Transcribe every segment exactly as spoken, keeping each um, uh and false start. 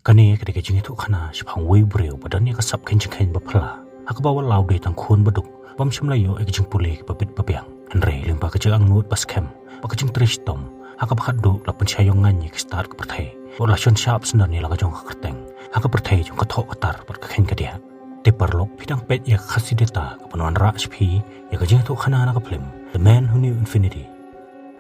Kane ka dei ka jingïathuhkhana shaphang uwei u briew ba don ïa ka sap kheiñ jingkheiñ ba phylla, ha kaba wat la u dei tang khun baduk, bym shym la ïoh ïa ka jingpule kaba bit ba biang. Hynrei lyngba ka jingangnud ba skhem bad ka jingtrei shitom, ha kaba khatduh la pynshai ïong ngaiñ ïa ka stad ka pyrthei, bad la shon shap syndon ïa la ka jong ka kyrteng ha ka pyrthei jong ka thoh ka tar bad ka kheiñ ka diah. Te paralok, phi dang peit ïa ka Khasi Data kaban wanrah sha phi ïa ka jingïathuhkhana na ka phlim The Man Who Knew Infinity.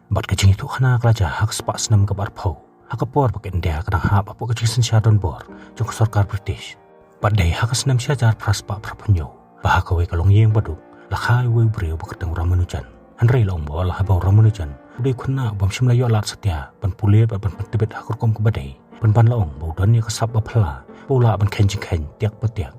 Bad ka jingïathuhkhana ka la jia ha ka spah snem kaba arphew, ha ka por ba ka India ka dang hap hapoh ka jingsynshar donbor jong ka sorkar British. Bad dei ha ka snem shi hajar phra spah phra phew hynñiew, ba ha kawei ka longïing baduk la kha ïa uwei u briew ba kyrteng u Ramanujan. Hynrei la ong ba la haba u Ramanujan u dei u khynnah bym shym la ïoh lad satia ban pule bad ban pyntbit ha ka rukom kaba dei, pynban la ong ba u don ïa ka sap ba phylla ba u lah ban kheiñ jingkheiñ tiak pa tiak.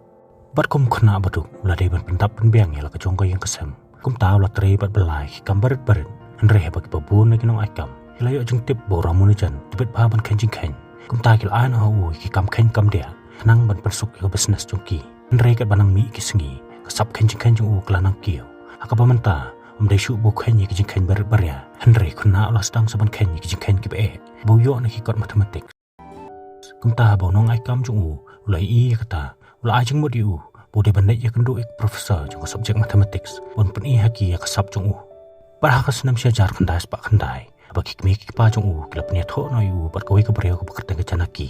Bad kum u khynnah baduk, u la dei ban pyndap pynbiang ïa la ka jong ka ïing ka sem. Kumta u la trei bad bylla ïa ki kam barit barit. Hynrei haba kiba bun na ki nongaikam ki la ïoh jingtip ba u Ramanujan u tbit bha ban kheiñ jingkheiñ, kumta ki la ai noh ha u ïa ki kam kheiñ kam diah, khnang ban pynsuk ïa ka business jong ki. Hynrei katba nang mih ki sngi, ka sap kheiñ jingkheiñ jong u ka la nang kiew, ha kaba mynta ym dei shuh ba u kheiñ ïa ki jingkheiñ barit baria, hynrei khynnah u la sdang sa ban kheiñ ïa ki jingkheiñ kiba eh ba u ïoh na ki kot mathematics. Kumta haba u nongaikam jong u u la ïohi ïa kata, u la ai jingmut ïa u ba u dei ban leit ïakynduh ïa u professor jong ka subject mathematics ban pyni ha ki ïa ka sap jong u. Bad ha ka snem shi hajar khyndai spah khyndai, haba ki kmie ki kpa jong u ki la pynïathoh noh ïa u bad kawei ka briew kaba kyrteng ka Janaki,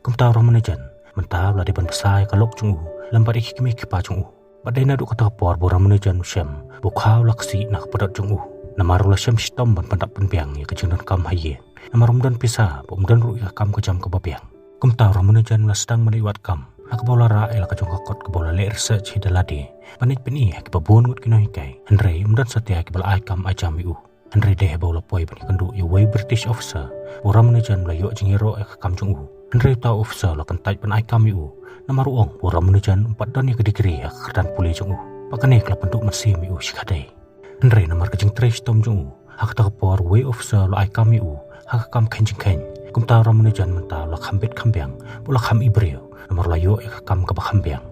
kumta u Ramanujan mynta u la dei ban bsa ïa ka lok jong u lem bad ïa ki kmie ki kpa jong u. Bad dei naduh kata ka por ba u Ramanujan u shem ba u kha u la ksih na ka pudot jong u, namar u la shem shitom ban pyndap pynbiang ïa ka jingdonkam ha ïing, namar um don pisa bad um don ruh ïa ka kam ka jam kaba biang. Kumta u Ramanujan u la sdang ban leit wad kam, ha kaba u la rah ïa la ka jong ka kot kaba u la leh research hi da lade, ban leit pyni ha kiba bun ngut ki nonghikai, hynrei um don satia kiba la ai kam ai jam ïa u. Hynrei dei haba u la poi ban ïakynduh ïa uwei u British officer ba u Ramanujan u la ïoh jingïaroh ïa ka kam jong u. Hynrei uta u officer u la kyntait ban ai kam ïa u, namar u ong ba u Ramanujan um pat don ïa ka degree ha ka kyrdan pule jong u. Bad kane ka la pynduh mynsiem ïa u shikatdei. Hynrei namar ka jingtrei shitom jong u, ha kata ka por uwei u officer u la ai kam ïa u ha ka kam kheiñ jingkheiñ. Kumta u Ramanujan mynta u la kham bit kham biang bad u la kham i briew, namar u la ïoh ïa ka kam kaba kham biang.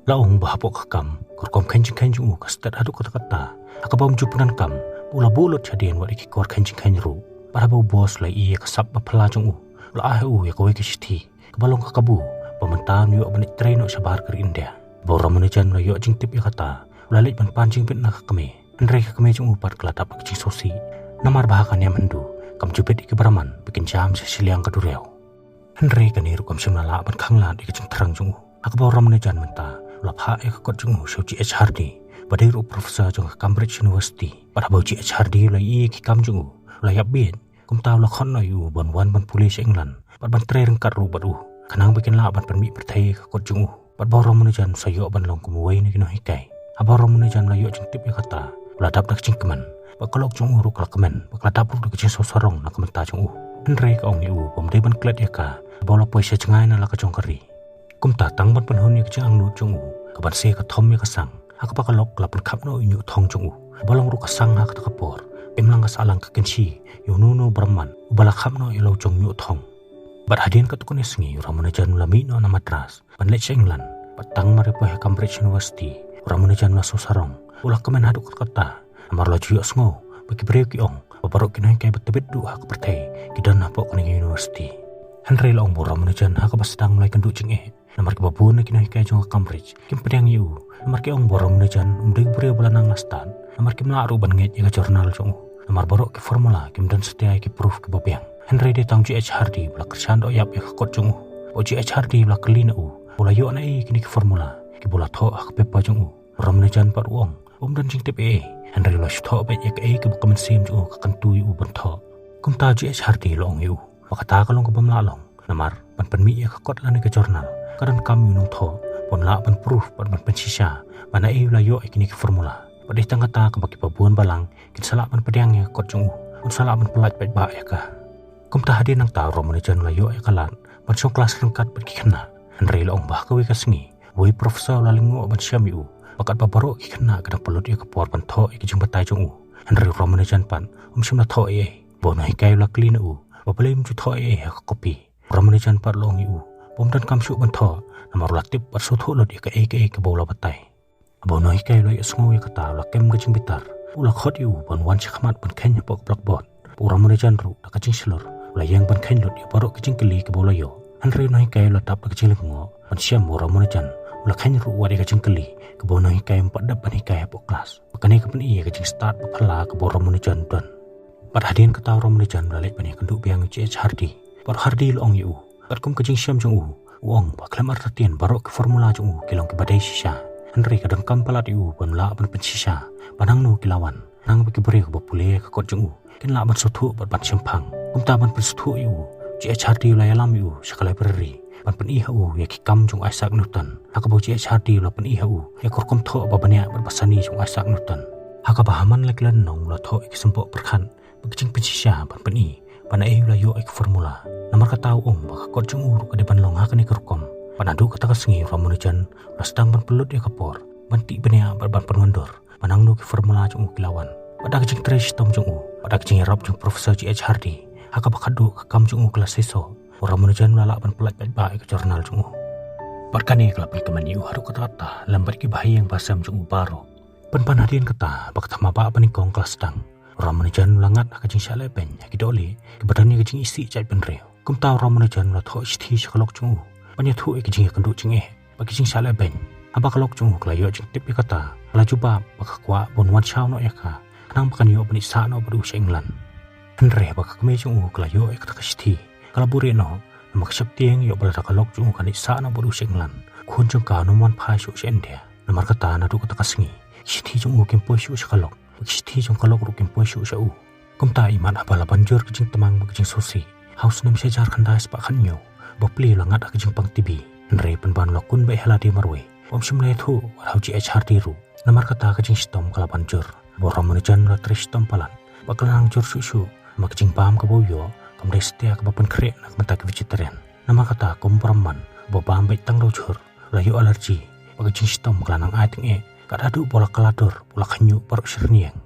La ong ba hapoh ka kam, ka rukom kheiñ jingkheiñ jong u ka stet haduh katta katta, ha kaba um ju pyndonkam bad u la buh lut shadien wat ïa ki kor kheiñ jingkheiñ ruh. Bad haba u boss u la ïohi ïa ka sap ba phylla jong u, u la ai ha u ïa kawei ka shithi kaba long ka kabu ba mynta un ïoh ban leit trei noh shabar ka ri India. Haba u Ramanujan u la ïoh jingtip ïa kata, u la leit ban pan jingbit na ka kmie. Hynrei ka kmie jong u pat ka la dap da ka jingsngewsih, namar ba ha ka niam Hindu kam ju bit ïa ki Brahman ba kin jam sha shiliang ka duriaw. Hynrei kane ruh kam shym la lah ban khanglad ïa ka jingthrang jong u, ha kaba u Ramanujan mynta u la phah ïa ka kot jong u sha u G H Hardy, ba dei ruh u professor jong ka Cambridge University. Bad haba u G H Hardy u la ïohi ïa ki kam jong u, u la ïap bieit. Kumta u la khot noh ïa u ban wan ban pule sha England bad ban trei ryngkat ruh bad u, khnang ba kin lah ban pynmih pyrthei ïa ka kot jong u, bad ba u Ramanujan u sa ïoh ban long kum uwei na ki nonghikai. Haba u Ramanujan u la ïoh jingtip ïa kata, u la dap da ka jingkmen, bad ka lok jong u ruh ka la kmen, bad ka la dap ruh da ka jingsngewsarong na ka bynta jong u. Hynrei ka ong ïa u ba um dei ban klet ïa ka haba u la poi sha jngai na la ka jong ka ri. Kumta tang ban pynhun ïa ka jingangnud jong u, ka ban se ka thom ïa ka sang, ha kaba ka lok ka la pynkhap noh ïa u ñiuh thong jong u, ba long ruh ka sang ha kata ka por. Imlang ka sahlang ka kynshi ïa uno uno u Brahman uba la khap noh ïa la u jong ñiuh thong. Bad hadien katto katne sngi u Ramanujan u la mih noh na Madras ban leit sha England. Bad tang mar ïa poi ha Cambridge University, u Ramanujan u la sngewsarong, u la kmen haduh katta katta, namar u la ju ïohsngew ba ki briew ki ong ba baroh ki nonghikai ba tbit duh ha ka pyrthei ki don hapoh kane ka university. Hynrei la ong ba u Ramanujan ha kaba sdang u la ïakynduh jingeh, namar kiba bun na ki nonghikai jong ka Cambridge kim pdiang ïa u, namar ki ong ba u Ramanujan um dei u briew ba la nang la stad, namar kim lah ruh ban ngeit ïa ka journal jong u, namar baroh ki formula kim don satia ïa ki proof kiba biang. Hynrei dei tang u G H Hardy ba la kyrshan doh ïap ïa ka kot jong u. Bad u G H Hardy u la kylli na u ba u la ïoh naei kine ki formula kiba u la thoh ha ka paper jong u. U Ramanujan pat u ong ba um don jingtip ei ei, hynrei u la shu thoh beit ïa kaei kaba ka mynsiem jong u ka kyntu ïa u ban thoh. Kumta u G H Hardy u la ong ïa u ba kata ka long kabym lah long, namar ban pynmih ïa ka kot lane ka journal ka donkam ïa u nongthoh ba un lah ban proof bad ban pynshisha ba naei u la ïoh ïa kine ki formula. Bad dei tang kata kaba kiba bun balang kin sa lah ban pdiang ïa ka kot jong u, un sa lah ban pyllait paidbah ïa ka. Kumta hadien nangta u Ramanujan u la ïoh ïa ka lad ban shong klas ryngkat bad ki khynnah. Hynrei la ong ba ha kawei ka sngi uwei u professor u la lyngngoh ban shem ïa u ba katba baroh ki khynnah ki dang pynlut ïa ka por ban thoh ïa ki jingbatai jong u, hynrei u Ramanujan pat um shym la thoh ei ei. Ba u nonghikai u la kylli na u ba balei um ju thoh ei ei ha ka kopi. U Ramanujan pat u la ong ïa u ba um donkam shuh ban thoh, namar u la tip bad sngewthuh lut ïa kaei kaei kaba u la batai. Haba u nonghikai u la ïohsngew ïa kata u la kem ka jingbitar, u la khot ïa u ban wan shakhmat ban kheiñ hapoh ka blackboard. Bad u Ramanujan ruh da ka jingshlur u la ïeng ban kheiñ lut ïa baroh ki jingkylli kiba u la ïoh. Hynrei u nonghikai u la dap da ka jinglyngngoh ban shem ba u Ramanujan u la kheiñ ruh wat ïa ka jingkylli kaba u nonghikai um pat dep ban hikai hapoh klas. Bad kane ka pyni ïa ka jingstad ba phylla kaba u Ramanujan u don. Bad hadien kata u Ramanujan u la leit ban ïakynduh biang ïa u G H Hardy. Bad u Hardy u la ong ïa u, katkum ka jingshem jong u, u ong ba khlem artatien baroh ki formula jong u ki long kiba dei shisha. Hynrei ka donkam palat ïa u ban lah ban pynshisha ba nangno ki la wan, nang ba ki briew kiba pule ïa ka kot jong u kin lah ban sngewthuh bad ban shemphang. Kumta ban pynsngewthuh ïa u, u G H Hardy u la ïalam ïa u sha ka library ban pyni ha u ïa ki kam jong u Isaac Newton. Ha kaba u G H Hardy u la pyni ha u ïa ka rukom thoh ba bniah bad ba sani jong u Isaac Newton. Ha kaba ha man la ki lynnong u la thoh ïa ki symboh pyrkhat bad ka jingpynshisha ban pyni ba naei u la ïoh ïa ka formula. Namar kata u ong ba ka kot jong u ruh ka dei ban long ha kane ka rukom. Bad naduh kata ka sngi u Ramanujan u la sdang ban pynlut ïa ka por ban tih bniah bad ban pynwandur ba nangno ki formula jong u ki la wan. Bad da ka jingtrei shitom jong u, bad da ka jingïarap jong u Professor G H Hardy, ha kaba khatduh ka kam jong u ka la seisoh, u Ramanujan u la lah ban pyllait paidbah ïa ka journal jong u. Bad kane ka la pynkmen ïa u haduh katta katta lem bad ki bahaïing bahasem jong u baroh. Pynban hadien kata ba ka thma bah banyngkong ka la sdang, u Ramanujan u la ngat ha ka jingshah lehbeiñ ha ki dohlieh kiba don ïa ka jingisih jaitbynriew. Kumta u Ramanujan u la thoh shithi sha ka lok jong u ban ïathuh ïa ka jingïakynduh jingeh bad ka jingshah lehbeiñ. Haba ka lok jong u ka la ïoh jingtip ïa kata, ka la jubab ba ka kwah ban wan shaw noh ïa ka, khnang ba kan ïoh ban ïeh sah noh bad u sha England. Hynrei haba ka kmie jong u ka la ïoh ïa kata ka shithi, ka la buhrieh noh, namar ka sheptieng ïoh ba lada ka lok jong u kan ïeh sah noh bad u sha England, khun jong ka un ym wan phai shuh sha India. Namar kata naduh kata ka sngi, ki shithi jong u kim poi shuh sha ka lok, bad ki shithi jong ka lok ruh kim poi shuh sha u. Kumta imat haba la ban jur ka jingtmang bad ka jingsngewsih, ha u snem shi hajar khyndai spah khathynñiew, u bapli u la ngat ha ka jingpang T B. Hynrei pynban u la kun beit ha lade marwei, um shym la ïathuh wat ha u G H Hardy ruh. Namar kata ka jingshitom ka la ban jur, bad u Ramanujan u la trei shitom palat, bad ka la nang jur shuh shuh. Namar ka jingbam kaba u ïoh kam dei satia kaba pynkhreh na ka bynta ki vegetarian. Namar kata kum u Brahman uba bam beit tang da u jhur, u la ïoh allergy, bad ka jingshitom ka la nang ai tyngeh, kat haduh ba u la kylla dur, u la khñiuh baroh shi rynïeng.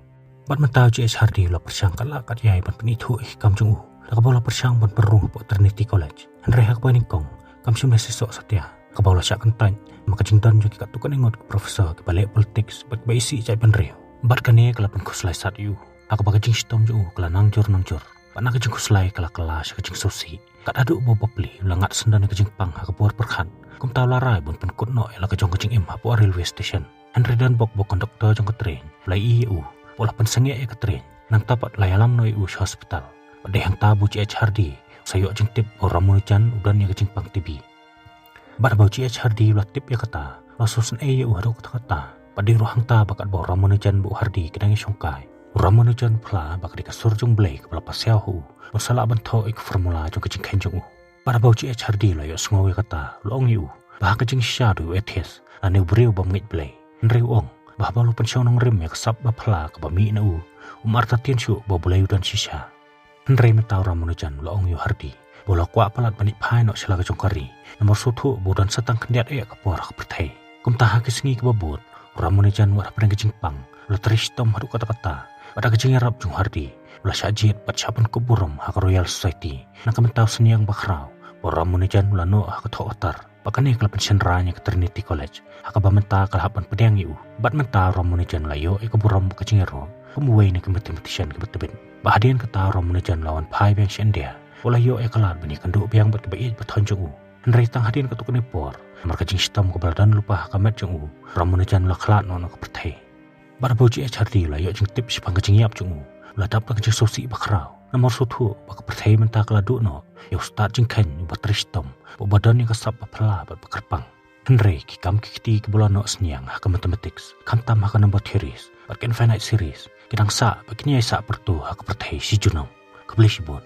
Bad mynta u G H Hardy u la pyrshang kat lad kat ïai ban pynithuh ïa ki kam jong u, da kaba u la pyrshang ban pynrung hapoh Trinity College. Hynrei ha kaba nyngkong kam shym la seisoh satia, kaba u la shah kyntait namar ka jingdon jong ki katto katne ngut ki professor kiba leh politics bad kiba isih jaitbynriew. Bad kane ka la pynkhuslai sat ïa u, ha kaba ka jingshitom jong u ka la nang jur nang jur. Bad na ka jingkhuslai ka la kylla sha ka jingsngewsih, kat haduh ba u bapli u la ngat syndon ïa ka jingpang ha ka bor pyrkhat. Kumta u la rai ban pynkut noh ïa la ka jong ka jingim hapoh railway station. Hynrei don bok ba u conductor jong ka train u la ïohi ïa u, u la pynsangeh ïa ka train. Nangta pat la ïalam noh ïa u sha hospital. Bad dei hangta ba u G H Hardy u sa ïoh jingtip ba u Ramanujan u don ïa ka jingpang T B. Bad haba u G H Hardy u la tip ïa kata, u la sngewsynei ïa u haduh katta katta. Bad dei ruh hangta ba katba u Ramanujan bad u Hardy ki dang ïashongkai, u Ramanujan u phla ba ka dei ka sur jong U Blei kaba la pasiaw ha u ban sa lah ban thoh ïa ka formula jong ka jingkheiñ jong u. Bad haba u G H Hardy u la ïohsngew ïa kata, u la ong ïa u ba ha ka jingshisha u dei u atheist, lane u briew bym ngeit Blei. Hynrei u ong ba haba u la pynshong nongrim ïa ka sap ba phylla kaba mih na u, um artatien shuh ba U Blei u don shisha. Hynrei mynta u Ramanujan u la ong ïa u Hardy ba u la kwah palat ban ïaid phai noh sha la ka jong ka ri, namar u sngewthuh ba u don sa tang khyndiat eh ka por ha ka pyrthei. Kumta ha ki sngi kiba bud, u Ramanujan wat hapdeng ka jingpang u la trei shitom haduh katta katta. Bad da ka jingïarap jong u Hardy u la shah jied bad shah pynkup burom ha ka Royal Society. Na ka mynta u synñiang ba khraw ba u Ramanujan u la noh ha ka thoh ka tar. Bad kane ka la pynshynrang ïa ka Trinity College, ha kaba mynta ka la hap ban pdiang ïa u. Bad mynta u Ramanujan u la ïoh ïa ka burom bad ka jingïaroh kum uwei na ki mathematician kiba tbit. Bad hadien kata u Ramanujan u la wan phai biang sha India, u la ïoh ïa ka lad ban ïakynduh biang bad kiba ïeit ba thoh jong u. Hynrei tang hadien katto katne por, namar ka jingshitom kaba la don lypa ha ka met jong u, u Ramanujan u la khlad noh na ka pyrthei. Bad haba u G H Hardy u la ïoh jingtip shaphang ka jingïap jong u, u la dap da ka jingsngewsih ba khraw, namar u sngewthuh ba ka pyrthei mynta ka la duh noh ïa u stad jingkheiñ uba trei shitom, ba uba don ïa ka sap ba phylla bad ba kyrpang. Hynrei ki kam ki kti kiba la noh synñiang ha ka mathematics, khamtam ha ka number theories bad ka infinite series, ki dang sah bad kin ïai sah pyrto ha ka pyrthei shi junom. Khublei shibun.